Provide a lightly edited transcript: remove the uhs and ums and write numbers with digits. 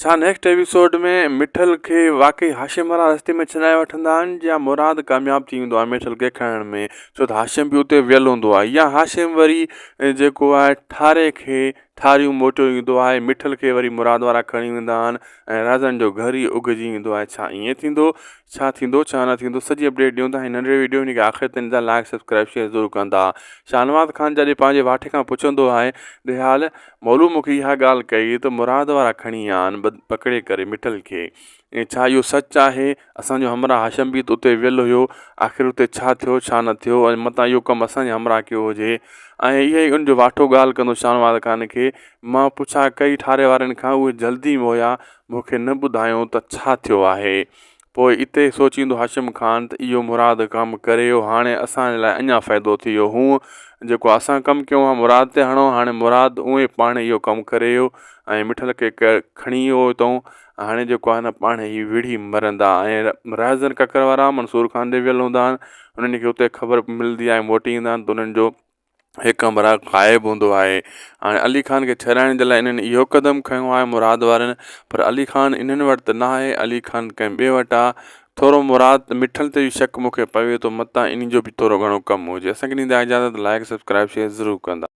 ڇا next episode ۾ Mithal کي واقعي هاشم وارا رستي ۾ ڇڏائي وٺندا آهن يا مراد ڪامياب ٿي ويندو آهي مٺل کي کڻڻ ۾ ڇو ته هاشم به اتي ويل هوندو آهي يا هاشم وري جيڪو آهي ٺاري کي ٺاريون موٽيو ايندو آهي مٺل کي وري مراد وارا کڻي ويندا آهن ۽ رازن جو گهر ئي اگهجي ايندو آهي ڇا ائين ٿيندو ڇا ٿيندو ڇا نه ٿيندو سڄي اپڊيٽ ڏيون ٿا هن ننڍڙي ويڊيو هن کي آخر تائين ڏسندا لائڪ سبسڪرائب شيئر ضرور ڪندا شاهنواز خان جڏهن پنهنجي واٺي کان پڇندو آهي دهال مولو مونکي اها ڳالهه ڪئي ته مراد وارا کڻي آيا آهن پڪڙي ڪري مٺل کي ۽ ڇا اهو سچ آهي؟ اسان جو همراهه هاشم به ته اتي ويل هيو، آخر اتي ڇا ٿيو ڇا نه ٿيو ۽ متان اهو ڪم اسان جي همراهه ڪيو هجي ۽ اهي ئي ان جو واٺو ڳالهه ڪندو شاهنواز خان کي مان پڇا ڪئي ٺاري وارن کان اهي جلدي ۾ هيا مون کي نه ٻڌايو ته ڇا ٿيو آهي پوء اتي سوچيندو هاشم خان ته اهو مراد ڪم ڪري ويو هاڻي اسان جي لاء اڃا فائدو ٿي ويو هونء جيڪو اسان ڪم ڪيو آهي مراد تي هڻو هاڻي مراد اونئي پاڻ اهو ڪم ڪري ويو ۽ مٺل کي کڻي ويو اتئون هاڻي جيڪو آهي نه پاڻ هي وڙهي مرندا ۽ رهزن ڪڪر وارا منصور خان ڏي ويل هوندا آهن انهن کي اتي خبر ملندي آهي موٽي ايندا آهن ته انهن جو هڪ همراهه غائب هوندو آهي هاڻي علي خان کي ڇڏائڻ جي لاء انهن اهو قدم کنيو آهي مراد وارن پر علي خان انهن وٽ ته نه آهي علي خان ڪنهن ٻئي وٽ آهي ٿورو مراد مٺل تي به شڪ مون کي پوي ٿو متان انهي جو به ٿورو گهڻو ڪم هجي اسان کي ڏيندا اجازت لائڪ سبسڪرائب شيئر ضرور ڪندا.